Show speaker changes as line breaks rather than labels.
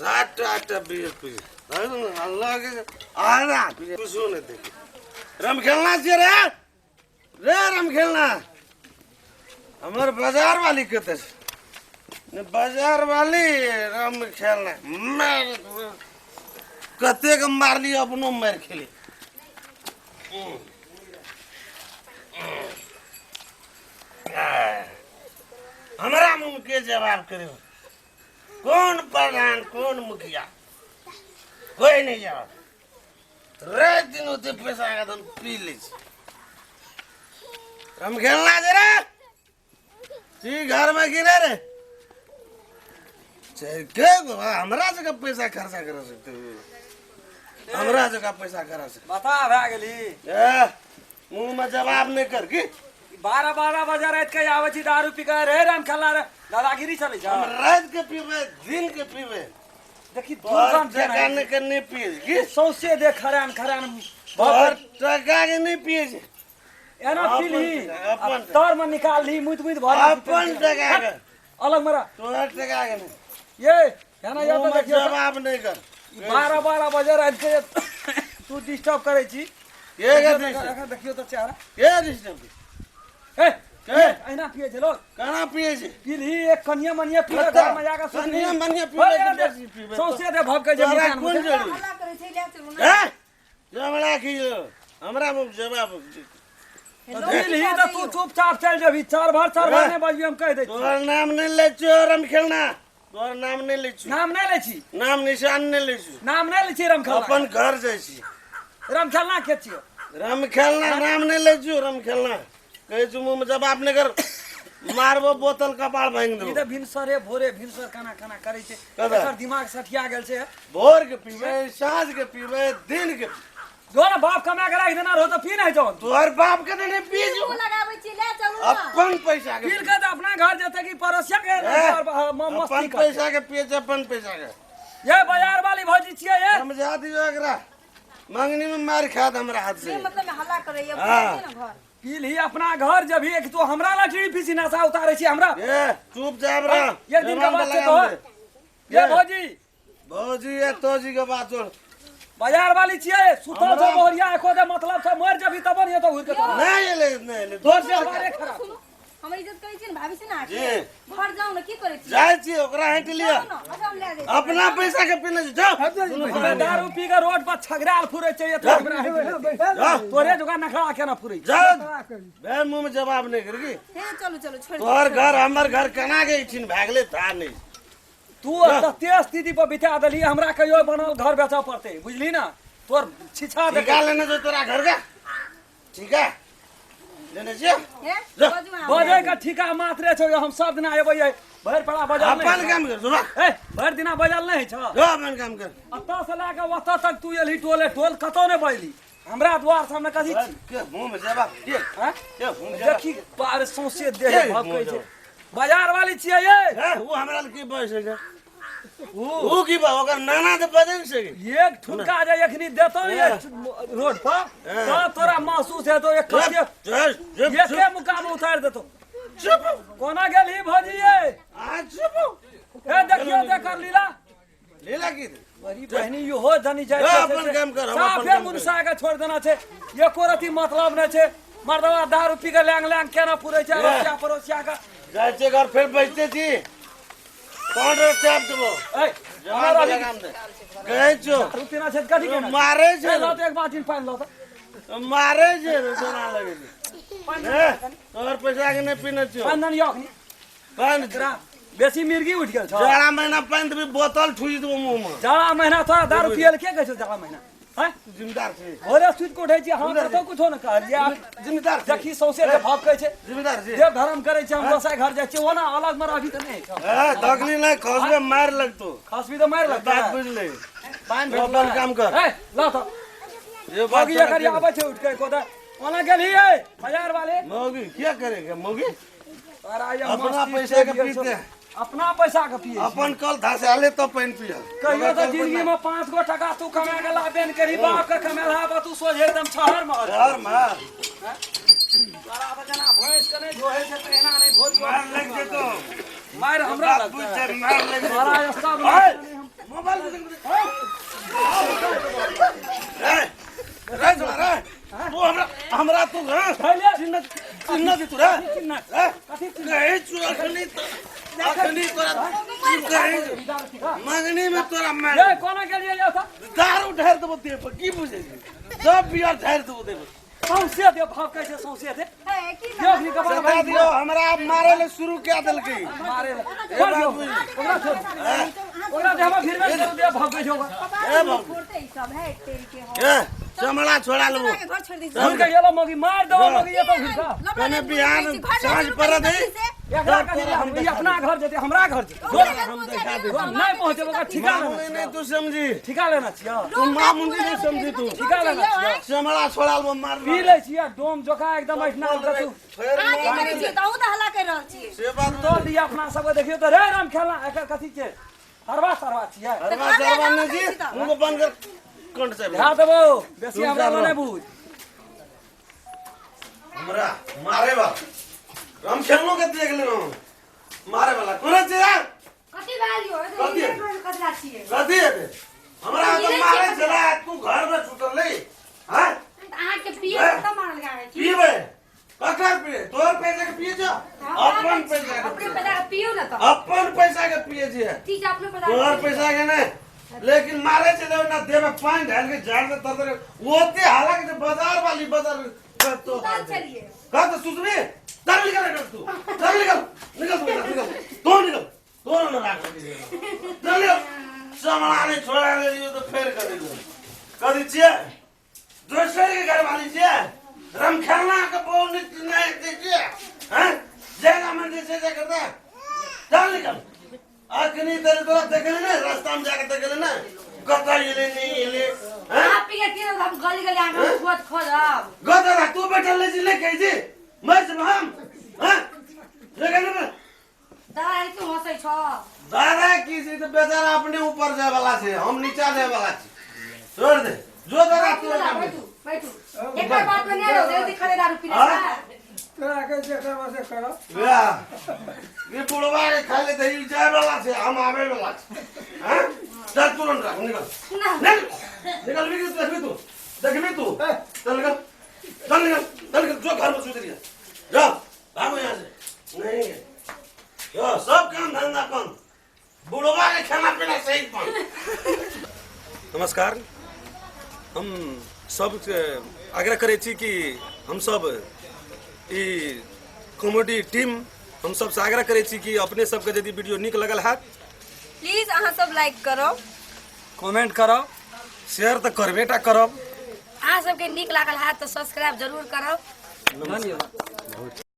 सातटा आठटा बीस पीस अल्लाह के आना कुछो नहीं देखे। रम खेलना छियै रे रे रम खेलना। हमर बाजार वाली कतऽ छै? ने बाजार वाली रम खेलना मार कतेक मारली अपनो मारि खेली। हमरा मुँह के जवाब करे? कौन प्रधान कौन मुखिया कोई नहीं जवाब। राति दिन ओते पैसा के धन पी लै छी। हम खेलना जरा छी घर में गिरे रे के हमरा जगह पैसा खर्चा कर सकते हो? हमरा जगह पैसा खर्चा सकते।
बता भए गेली।
ए, मुंह में जवाब नहीं कर की।
12-12 बजे राति के आबै छी दारू पी के रे राम खेलना रे दादागिरी चलै छै।
हम रात के पीबे दिन के पीबे।
देखी
तोहर
दुर्गम छै
टका नहीं के नहीं पिए की।
सौंसे दे खरान खरान।
तोहर टका के नहीं पिए छै।
एना
अपन
पी ली
टका, अपन टका।
तर में निकाल ली मुइत मुइत भर
अपन टका के।
अलग मरा।
तोहर टका के नहीं।
ये एना या
मुंह
तो
में
देखियो
जवाब नहीं कर।
12-12 बजे राति के तू डिस्टर्ब करै छी।
के के डिस्टर्ब?
एखन देखियो तो चेहरा।
के डिस्टर्ब?
ए,
के?
एना पिए छै लोग।
केना पिए छै?
पीलही एक कनिया मनिया पी
कतऽ?
घर में जाके सुतली।
कनिया मनिया पीबै
हे,
कि
एना
बेसी पीबै?
सौंसे दे भभकै छै
तोरा
मिजान
कोन
में।
जरूरी?
हल्ला करै छै, लए चलू ने।
ए, हमरा की हमरा मुँह जवाब।
पीलही तऽ तू चुपचाप चलि जेबही, चार भर चार भर
ए?
नहि बजबी हम कहि दै छी।
तोहर नाम नहीं लै छियौ रम खेलना। तोहर नाम नहीं लै छियौ।
नाम नहि लै छी।
नाम निशान नहीं लै छियौ।
नाम नहि लै छी रम खेलना।
अपन घर जाइ छी।
रम खेलना के छियौ?
रम खेलना नाम नहीं लै छियौ रम खेलना। कहै छियौ मुँह में जवाब नहीं कर मारबो बोतल कपार भांगि
ई
देबो।
तऽ भिनसरे भोरे भिनसर खाना खाना करै छै।
कतऽ?
एकर दिमाग सठिया गेल छै।
भोर के पीबै साँझ के पीबै दिन के।
जो ने बाप कमा के राखि देना रहो तऽ पी नहि जाओ।
तोहर बाप के तऽ नहीं पी जो।
मुँह लगाबै छी, लए चलू ने।
अपन पैसा के
पी के तऽ अपना घर जेतै कि पड़ोसिया के
ए,
मस्ती
अपन
करतै।
पैसा के पिए छै अपन पैसा के।
ये बाजार वाली भौजी छियै ये।
समझा दियौ एकरा मंगनी में मार खात हमरा हाथ से।
से मतलब में हल्ला करैया,
हाँ।
बुझै छियै ने घर।
पीलही अपना घर जबही एक तो हमरा लटरी पीसी नशा उतारै छी हमरा।
ए चुपचाप रह।
एक दिन के
जवान
बात छै
लगाम
तोहर।
दे।
ये भौजी।
भौजी ये तोजी के बात छोड़।
बाजार वाली छियै सुतल छौ
हमरा-
बोहरिया एको दे मतलब छै मर जबही तब नहीं तो घुर के तोरा।
नहीं एले नहीं एले।
तोर
दोसर
व्यवहारे खराब।
सुनू, हमर इज्जत करै छी ने भाभी से ने
जी।
अहाँके। घर जाउ ने की करै छी?
जाइ छी ओकरा हेट लिअ।
जाउ ने, अच्छा हम लए जाइ छी।
अपना पैसा के पीने छी जाओ।
हमे दारू पी के रोड पर छगड़ाल फुरै छै ये हमरा हेट लेतै।
जाओ।
तोरे जोगा नखरा केना फुरै छै?
जाओ। बे मुंह में जवाब नहीं करगी।
हे चलू चलू छोड़ि दियौ।
तोहर घर हमर घर केना के इठिन भए गेलै ता नहीं।
तू तते स्थिति पर बिता देली हमरा कहियो बनल घर बेचऽ पड़तै बुझली ना। तोर छिछा दे।
ठीका लेने छौ तोरा घर के? ठीका लेने छियौ?
हे,
जा।
बजू अहाँ।
बजै के ठीका मात्रे छौ हम सब दिना एबै ये भरि पड़ा बजल नहि
अपन काम कर जो।
ए भरि दिना बजल नहि छौ।
जो अपन काम कर।
अतऽ से लए कऽ ओतऽ तक तू एलही टोले टोल कतौ नहि बजली। हमरा द्वार सामने कथी छी?
के मुंह में जवाब के?
हैं?
के मुंह में जवाब?
देखी पार सौंसे देह
के
भभकै
मुंह
छै।
जवाब?
बाजार वाली छियै ये।
हे, उ हमरा लग की बजै छै? उ की बा ओकर नाना तऽ बजै ने छै।
एक ठुनका जे एखनी देतौ ने ये रोड पर तब तोरा महसूस हेतौ एक कते
चल, चुप,
एके मुकाम उतारि देतौ।
चुप।
कोना गेलही भौजी ये?
आ चुप।
हे देखियौ तऽ एकर लीला।
लीला की?
बड़ी बहनी इहो जनी जाइ
जा,
छै
अपन
से
काम कर, हम अपन
साफे
काम
मुनसा के छोड़ि देना छै एको रति मतलब नहि छै। मर्दवा दारू पी के लैंग लैंग केना पुरै छै अड़ोसिया पड़ोसिया के।
जाइ छियै घर फेर बैसते छी। पाउडर चाप देबो।
ए,
जवान
हमरा
के
अभी
लगाम दे। कहै छियौ।
दारू पीना छै तऽ कथी केना?
मारै छै।
ए, लऽ तऽ एक बाटी पानि लऽ तऽ।
मारै छै रे, सोना लगै छै। ए, तोहर पैसा के नहि पीने छियौ।
पानि दनी अखनी।
पानि
एकरा बेसी मिर्गी उठि गेल छौ।
जाड़ा महीना पानि देबी बोतल ठुसि देबो मुँह में।
जाड़ा महीना तोरा दारू पियल के कहै छौ जाड़ा महीना? हैं?
जिम्मेदार छी।
भोरे सुति के उठै छी हम कतौ कुछो ने कहलियै।
जिम्मेदार छी।
देखी सौंसे जे भभकै छै।
जिम्मेदार छी।
देव धर्म करै छै हम गोसाई घर जाइ छियै ओना अलग मे रहबी तऽ नहि छौ।
ए, धकली नहि खसबे मारि लगतौ।
खसबी तऽ मारि लगतौ।
बात बुझि ले।
पानि
तू
भेटलै।
अपन काम कर।
ए, लऽ तऽ।
ये बात
मौगी
तोरा
एकर
के-
आबै छै उठि के कोदा। ओना गेलही ए बाजार वाले।
मौगी क्या करेगा मौगी?
तोरा ये
अपना
मस्ती
पैसा के
चलि गेल छौ।
पीते।
अपना पैसा के पिए छी।
अपन कल धसाले तो पानि पियल।
कहियो तऽ जिंदगी में 5 गो टका तू कमा के लाबे ने करी बाप के कमेलहा बा तू सोझे एकदम शहर में।
शहर में।
तोरा तऽ जेना भैंस के नहि धोए छै तहिना नहि धोत।
मार लग जेतो।
मारि हमरा
बात
लगतै।
बुझ छै, मार लग जेतो।
तोरा ये सब
ओए, मोबाइल दे रे रे छोड़ा रे तू हमरा हमरा तू घर
धैले।
चिन्ह चिन्ह दे तू रे
चिन्ह।
रे
कथी
नहीं चू अखनी तो अखनी तोरा नहीं मंगनी में तोरा मैं
ये कोना के लिए जाता
दारू ढेर देबो देह पर की बुझे छी सब बियर ढेर देबो देह पर
सौंसे दे भाव कैसे सौंसे दे
हे, की
ये अखनी कपार
सता दियो हमरा आब मारे ले शुरू क्या देलकै
मारे ले। छोड़ दियो ओकरा छोड़ ओकरा दे हम फिर में दे भाव कैसे होगा
ए बाबू।
छोड़ते ई सब है तेरी के हो
ए चमड़ा छोड़ा लेबो
के घर छोड़ दी
घुर के गेलो मगी मार दो मगी ये तो घुर का
कने बिहान साँझ पर दे
एकरा कथी
हम
ई अपना घर जेते हमरा घर जेते
हम देखा दे
नहीं पहुंचेबो का ठिका लेना
मामूली नहीं तू समझी
ठिका लेना छियो
तू मामूली नहीं समझी तू
ठिका लेना छियो
चमड़ा छोड़ा लेबो मार
पी ले छियो डोम जोका एकदम ऐठना तू
फेर
अहाँ की
मार
करै छियै तऽ अहूँ तऽ हल्ला करि रहल छियै
से बात
तोड़ दिया अपना सबके देखियो तऽ रे राम खेलना एकर कथी छै हरवा सरवा छियै
हरवा सरवा नहीं जी मुंह को बंद कर कंठ से
ध्यान देबो बेसी
तू
हमरा
जा
नहि बुझ
हमरा मारे वाला हम खेलनो के देख लेनो मारे वाला कोन छै यार
कथी भेल यौ
कथी?
कथी छियै
कथी हेतै हमरा तऽ मारे छला तू घर में सुतल नहीं हां
अहाँके पिए कतऽ मारल गेल छी
पीबे ककर पिए तोर पैसा के पिए जो अपन पैसा के
अपने पैसा के पियौ ने तऽ
अपन पैसा के पिए छियै
ठीक छै अपने पैसा
तोहर पैसा के नहीं लेकिन मारे छले ना देह में पानी ढाल के झाड़ दे तर ओते हालांकि जे बाजार वाली बाजार तो
सुतल छलियै
का तो सुतबी चल निकल निकल तू चल निकल निकल तू निकल तू निकल तू न राख चल निकल समड़ा नहीं छोड़ा ले लियो तो फेर कर दियो कदी छियै दोसर के घर वाली छियै रमखेलना के बहु नहीं देखिए हैं जगह मन जैसे जे करता चल निकल अखनी तेरे तोरा देखले ने रास्ता में जाके देखले ने कतऽ एले नहीं एले हैं
आप पी के की हम गली गली आके खोज खोजब
गदरा तू बैठल ले जी ले कहि जी मैं सब हम हैं ले गए ने
दादा तू हंसै छ
दादा की छै तऽ बेचारा अपने ऊपर जाय वाला छै हम नीचा जाय वाला छी छोड़ दे जो दादा तू
बैठू बैठू एकर बात में नहीं रहो जल्दी खड़े दारू पी ले
हाँ?
तोरा के जे करबा से करब
वाह ये बुढ़वा के खाली ले तऽ ई जाय वाला छै हम आबै वाला छी हैं चल तुरंत राख निकल
ना
निकल निकल भी देखबी तू देखबी तू चल निकल चल निकल चल निकल जो घर में सुत रही जा भागो यहाँ से नहीं है यो सब काम धंधा बंद बुढ़वा के खाना पीना सही बंद नमस्कार हम सब आग्रह करै छी कि हम सब ई कॉमेडी टीम हम सबसे आग्रह करै छी कि अपने सबके यदि वीडियो नीक लगल हैत
प्लीज अहाँ सब लाइक करब
कमेंट करब
शेयर तऽ करबे टा करब
अहाँ सबके नीक लागल हैत तऽ सब्सक्राइब जरूर करब
धन्यवाद।